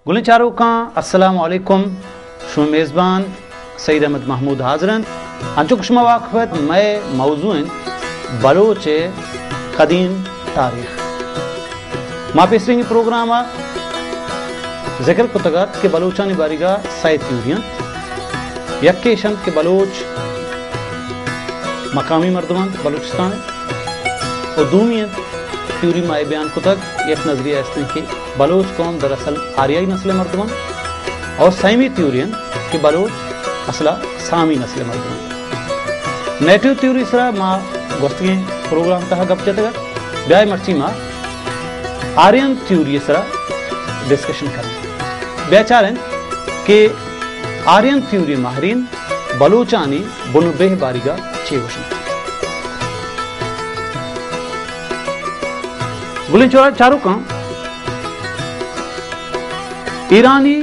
گلیں چاروکاں، السلام علیکم۔ شمئے میزبان سعید احمد محمود حاضر انت۔ انچو کہ شما واقف ات، مئے موضوع انت بلوچ ءِ قدیم تاریخ۔ ما پیسریگیں پروگرام ءَ ذکر کتگ ات کہ بلوچانی باریگ ءَ سئے تھیوری انت۔ یکے ایش انت کہ بلوچ مقامی مردم انت بلوچستان ءِ، و دومی انت تھیوری ما اے بیان کتگ، یک نظریہ است انت کہ بلوچ قوم دراصل آریائی نسل ءِ مردم انت، اور سیمی تھیوری انت کہ بلوچ اصلا سامی نسل ءِ مردم انت۔ نیٹو تھیوری سرا ما گوستگیں پروگرام تہا گپ جتگ ات۔ بیائے مرچی ما آرین تھیوری سرا ڈسکشن کنیں۔ بیا چاریں کہ آرین تھیوری ماہرین بلوچانی بن و بہ باریگا چے گوشنت۔ گلیں چورا-، چاروکاں، ایرانی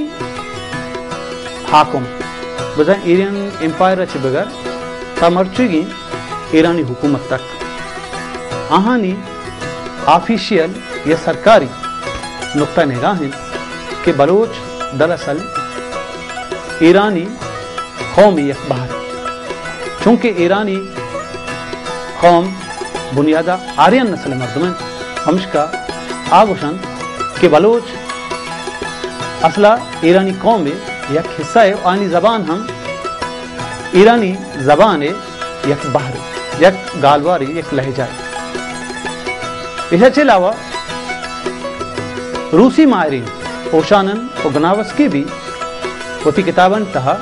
حاکم، بزاں ایرین ایمپائر ءَ چہ بگر تا مرچیگیں ایرانی حکومت تک، آہانی آفیشیل یا سرکاری نقطہ نگاہ انت کہ بلوچ دراصل ایرانی قوم یک بہر، چونکہ ایرانی قوم بنیادا آرین نسل مردم انت، ہمشکا آ گوشنت کہ بلوچ اصلا ایرانی قوم یک حصہ ءِ، آنی زبان ہم ایرانی زبان ءِ یک بہرے، یک گالوارے، یک لہجہ ءِ۔ ایشا چہ علاوہ روسی ماہرین اوشانن و گناوسکی بھی وتی کتابانی تہا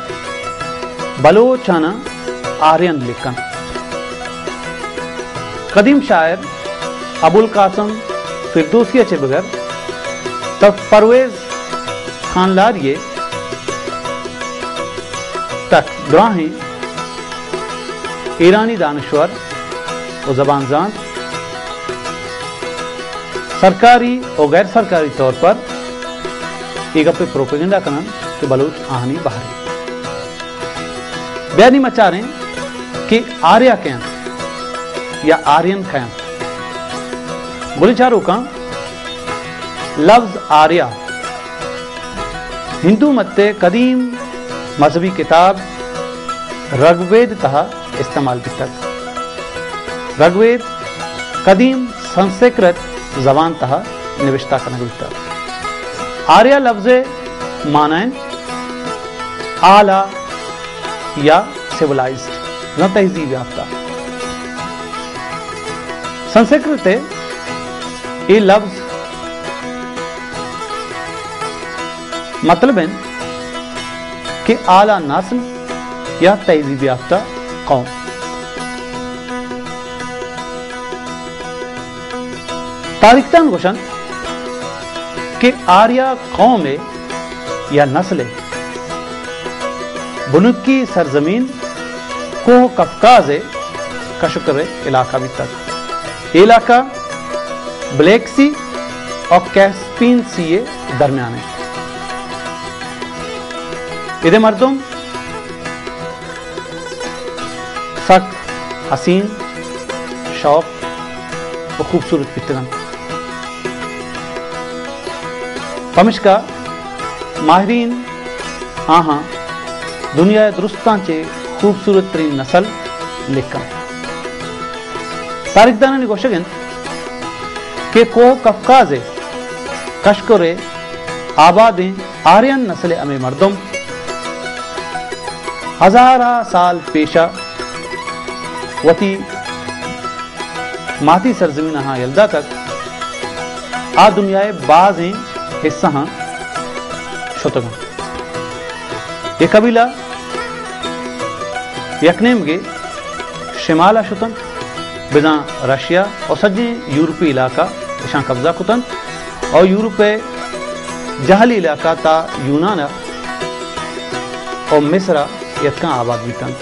بلوچاناں آرین لکھن۔ قدیم شاعر ابوالقاسم فردوسی ءَ چہ بگر تا پرویز خانلاری ءَ تک دراہیں ایرانی دانشور و زبان زانت سرکاری و غیر سرکاری طور پر اے گپ ءِ پروپیگنڈا کنن کہ بلوچ آہانی بہرے۔ بیا نی ما چاریں کہ آریا کئے انت یا آرین کئے انت۔ گلیں چاروکاں، لفظ آریا ہندو مت ءِ قدیم مذہبی کتاب رگ وید تہا استعمال بیتگ۔ رگ وید قدیم سنسکرت زبان تہا نبشتہ کنگ بیتگ۔ آریا لفظ ءِ معنی انت اعلیٰ یا سیولائزڈ، بزاں تہذیب یافتہ۔ سنسکرت ءِ اے لفظ مطلب انت کہ اعلیٰ نسل یا تہذیب یافتہ قوم۔ تاریخ دان گوشنت کہ آریا قوم ءِ یا نسل ءِ بنکی سرزمین کوہ قفقاز ءِ کشکر ءِ علاقہ بیتگ۔ اے علاقہ بلیک سی اور کیسپین سی ءِ درمیان انت۔ ادے مردم سک حسین، شوق و خوبصورت بیتگ انت۔ پمشکا ماہرین آہاں دنیا ءِ درستاں چہ خوبصورت ترین نسل لکھ انت۔ تاریخ دانانی گوشگ انت کہ کوہ قفقاز ءِ کشکر ءِ آبادیں آرین نسل ءِ ہمے مردم ہزارہ سال پیشا وتی ماتی سرزمین ءَ یل داتگ، آ دنیا ءِ بازیں حصہاں شتگ انت۔ اے قبیلہ یک نیمگے شمال ءَ شت انت، بزاں رشیا و سجیں یورپی علاقہ اشاں قبضہ کت انت و یورپ ءِ جہلی علاقہ تا یونان ءَ و مصر ءَ یتکاں آباد بیت انت۔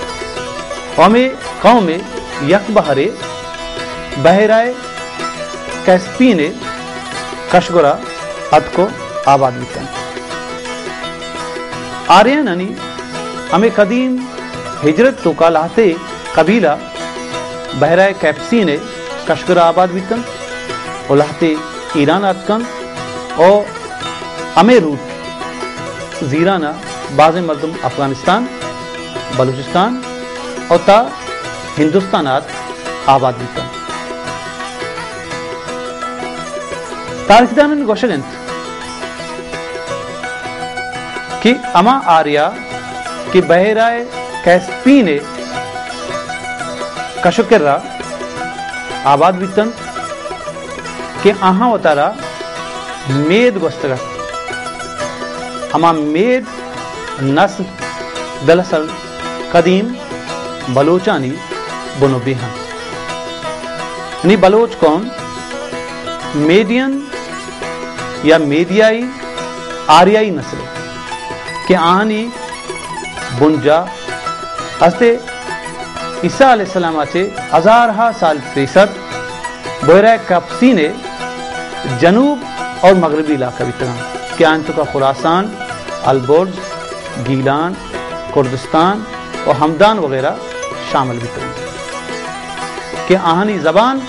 و ہمے قوم ءِ یک بہرے بحیرہ کیسپین ءِ کشگرا اتک و آباد بیت انت۔ آرینانی ہمے قدیم ہجرت توکا لہتے قبیلہ بحیرہ کیپسین ءِ کشگرا آباد بیت انت و لہتے ایران اتک انت و ہمے روٹ زیران ءَ بازیں مردم افغانستان، بلوچستان ءُ تا ہندوستان ءَ آباد بیتنت۔ تاریخدانانی گوشگ انت کہ ہما آریا کہ بحیرہ کیسپین ءِ کش ءُ کر ءَ آباد بیتنت کہ آہاں وتارا مید گوستگ ات۔ ہما مید نسل دراصل قدیم بلوچانی بن ءُ بیہ انت۔ یعنی بلوچ قوم میدین یا میدیائی آریائی نسل کہ آہانی بنجاہ ہستے عیسیٰ علیہ السلام ءَ چہ ہزارہا سال پیسر بحیرہ کپسین ءِ جنوب اور مغربی علاقہ بیتگاں کہ آنتکا خراسان، البرز، گیلان، کردستان و ہمدان وغیرہ شامل بیتگاں کہ آہانی زبان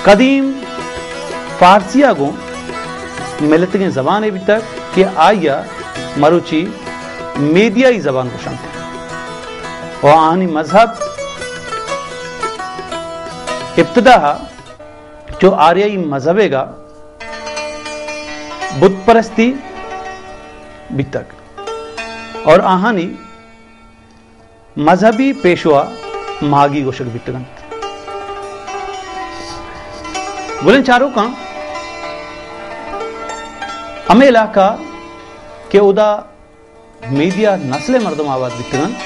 قدیم فارسی ءَ گوں ملتگیں زبانے بیتگ کہ آئی ءَ مروچی میدیائی زبان گوشنت و آہانی مذہب ابتدا ءَ چو آریائی مذہبے گا بت پرستی بیتگ اور آہانی مذہبی پیشوا ماگی گوشگ بیتگ انت۔ گلیں چاروکاں، ہمے علاقہ کہ اودا میدیا نسل ءِ مردم آباد بیتگ انت،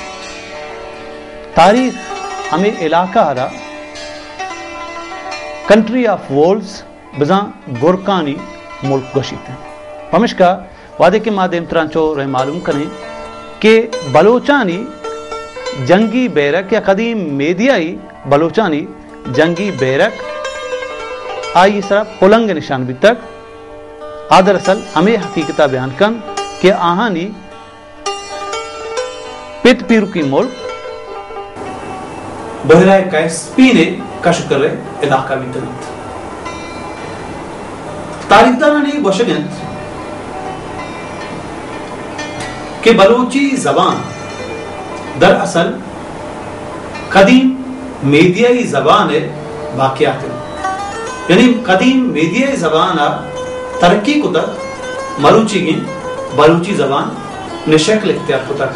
تاریخ ہمے علاقہ ءَ را کنٹری آف وولز بزاں گرکانی ملک گوشیت۔ پمشکا وہدے کہ ما دیمتران چو رہ معلوم کنیں کہ بلوچانی جنگی بیرک یا قدیم میدیائی بلوچانی جنگی بیرک آئی سرا پلنگ نشان بیتگ، آ دراصل ہمے حقیقتا بیان کنت کہ آہانی پت پیرکی ملک بحیرہ کیسپین ءِ کش ءُ کر ءِ علاقہ بیتگ انت۔ تاریخدانانی گوشگ انت کہ بلوچی زبان دراصل قدیم میدیائی زبان ءِ باقیات انت۔ یعنی قدیم میدیائی زبان ءَ ترقی کتگ، مروچیگیں بلوچی زبان نشکل اختیار کتگ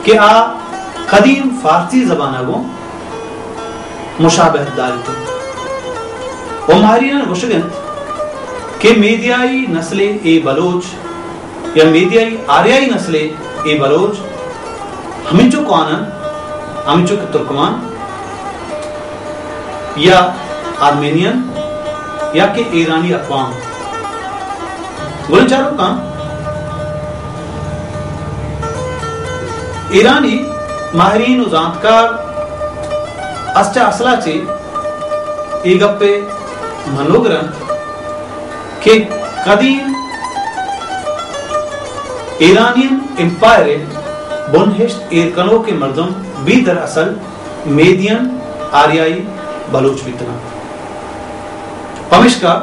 کہ آ قدیم فارسی زبان ءَ گوں مشابہت داریت۔ و ماہرینان گوشگ انت کہ میدیائی نسل ءِ اے بلوچ یا میدیائی آریائی نسل ءِ اے بلوچ ہمینچو کوان انت، ہمینچو کہ ترکمان یا آرمینین یا کہ ایرانی اقوام۔ گلیں چاروکاں، ایرانی ماہرین و زانتکار اسچہ اصلا چہ اے گپ ءَ منوگر انت کہ قدیم ایرانین امپائر ءِ بنہشت ایر کنوکیں مردم بی دراصل میدین آریائی بلوچ بیتگ انت۔ پمشکا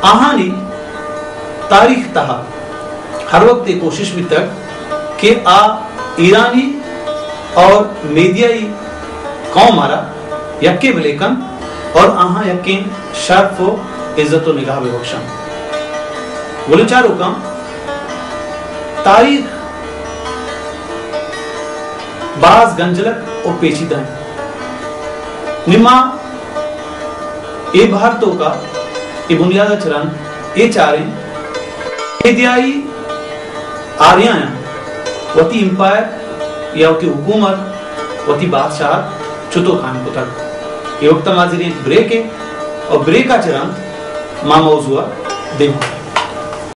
آہانی تاریخ تہا ہر وقت اے کوشش بیتگ کہ آ ایرانی اور میدیائی قوم ءَ را یکے بلے کنت اور آہاں یکیں شرف و عزت و نگاہ بہ بخشنت۔ گلیں چاروکاں، تاریخ باز گنجلک و پیچیدہ انت۔ نی ما اے بہر توکا اے بنیاد ءَ چہ رند اے چاریں کہ میدیائی آریایاں وتی امپائر یا وتی حکومت، وتی بادشاہت چتو قائم کتگ۔ اے وقت ما زیریں یک بریکے اور بریکا چہ رند ما موضوع ءَ دیم